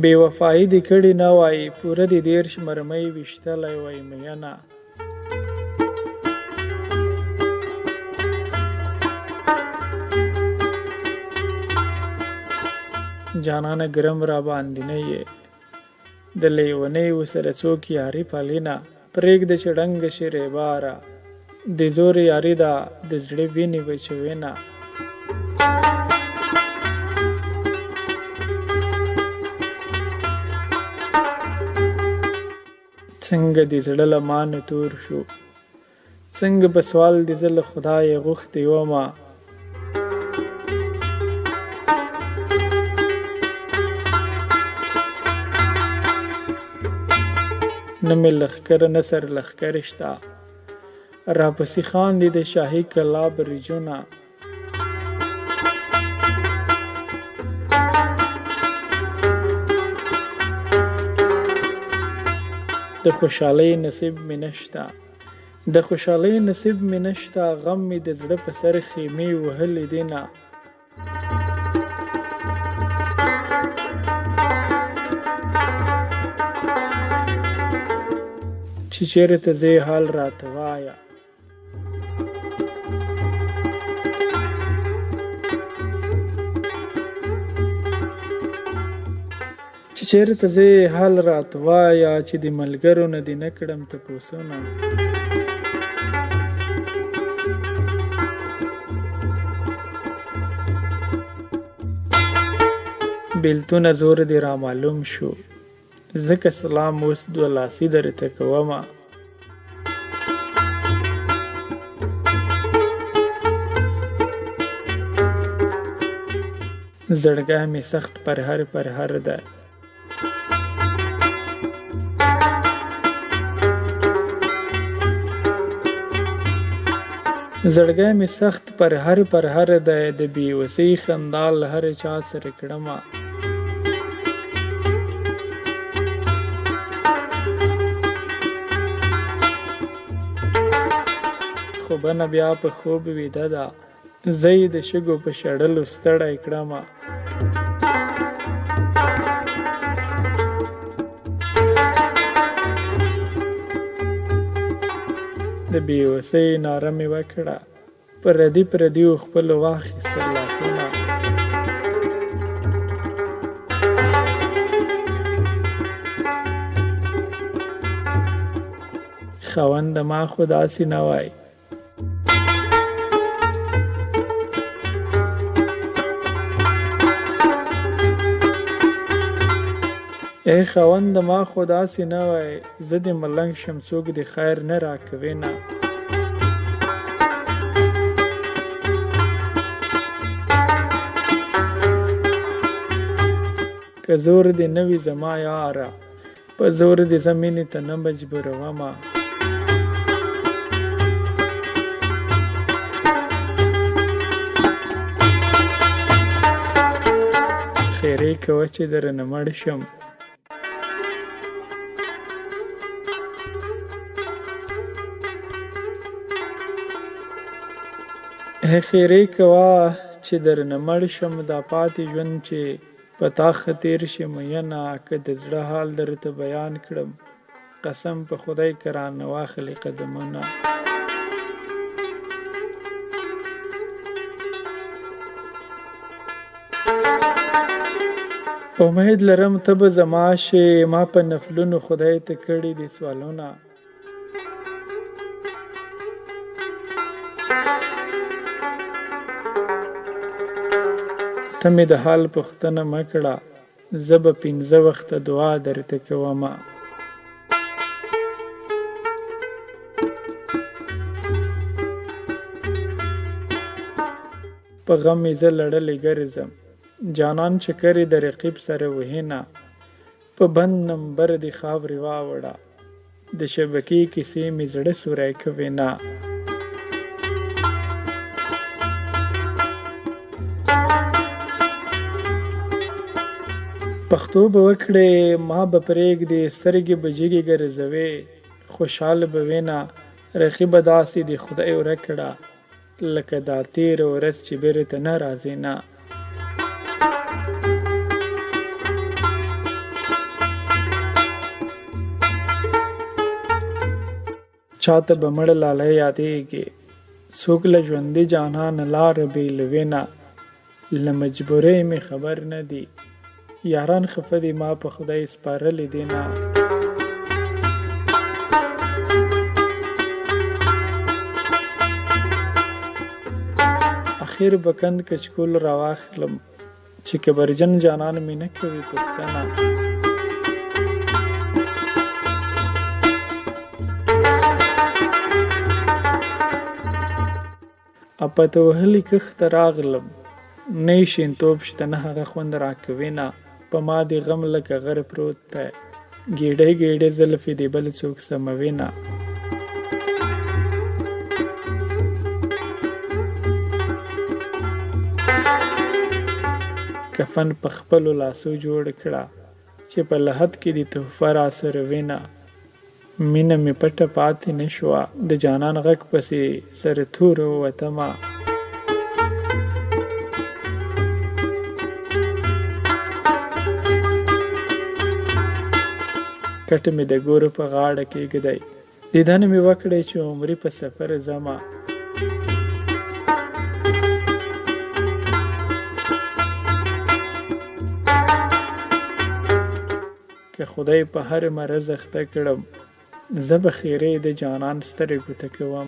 بې وفایي دې کړې نه وای، پوره دې 30 مرمۍ ویشتلی وای مینه. جانانه ګرم را باندې نه یې، د لیونۍ وسره څوک یاري پالینه. پرېږده چې ړنګه شي ریباره، د زور یاري ده د زړه وینې وچوینه. څنګه دې زړه له مانه تور شو، څنګه په سوال دې زه له خدایه غوښتی ومه. نه مې لښکر نه سر لښکر شته، راپسې خاندي د شاهي کلا برجونه. د خوشحالۍ نصیب مې نشته، د خوشحالۍ نصیب مې نشته، غم مې د زړه په سر خیمې وهلې دینه. چې چېرته ځې حال راته وایه. چې چېرته ځې حال راته وایه، چې د ملګرو نه دې نه کړم تپوسونه. بېلتونه زور دې رامعلوم شو، ځکه سلام اوس دوه لاسي درته کومه. زړګی مې سخت پرهر پرهر دی. زړګی مې سخت پرهر پرهر دی، د بې وسۍ خندا له هر چا سره کړمه. خوبنه بیا په خوب ویده ده، زه یې د شګو په شړلو ستړی کړمه. د بې وسۍ ناره مې وکړه، پردي پردیو خپلو واخیستل لاسونه. خاونده ما خو داسې نه وای. ای خاونده ما خو داسې نه وای، زه دې ملنګ شم څوک دې خیر نه راکوینه. که زور دې نه وي زما یاره، په زور دې زه مینې ته نه مجبورومه. خیرې کوه چې درنه مړ شم. خیرې کوه چې درنه مړ شم، دا پاتې ژوند چې په تا ښه تېر شي مینه. که د زړه حال درته بیان کړم، قسم په خدای که رانه واخلې قدمونه. امید لرم ته به زما شې، ما په نفلونو خدای ته کړي دي سوالونه. ته مې د حال پوښتنه مه کړه، زه به 5 وخته دعا درته کومه. په غم مې زه لړلې ګرځم، جانان چکرې د رقیب سره وهینه. په بند نمبر دې خاورې واوړه، د شبکې کیسې مې زړه سوری کوینه. پښتو به وکړې ما به پرېږدې، سترګې به جګې ګرځوې، خوشحال به وینه. رقیبه داسې دې خدای ورک کړه، لکه دا تېره ورځ چې بېرته نه راځې نه. چاته به مړ لالی یادېږې، څوک له ژوندي جانانه لاره بېلوینه. له مجبورۍ مې خبر نه دي یاران، خفه دي ما په خدای سپارلي دینه. اخر به کند کچکول راواخلم چې کبرجن جانان مې نه کوي پوښتنه. اپت وهلي کښت ته راغلم، نه یې شینتوب شته نه هغه خوند راکوینه. په ما دې غم لکه غر پروت دی، ګیډۍ ګیډۍ زلفې دې بل څوک سموینه. کفن په خپلو لاسو جوړ کړه چې په لحد کې دې تحفه راسره وینه. مینه مې پټه پاتې نه شوه، د جانان غږ پسې سره توره ووتمه. کټ مې د ګور په غاړه کېږدی، دیدن مې وکړی چې عمري په سفر ځمه. که خدای په هر مرض اخته کړم، زه به ښېرې د جانان سترګو ته کوم.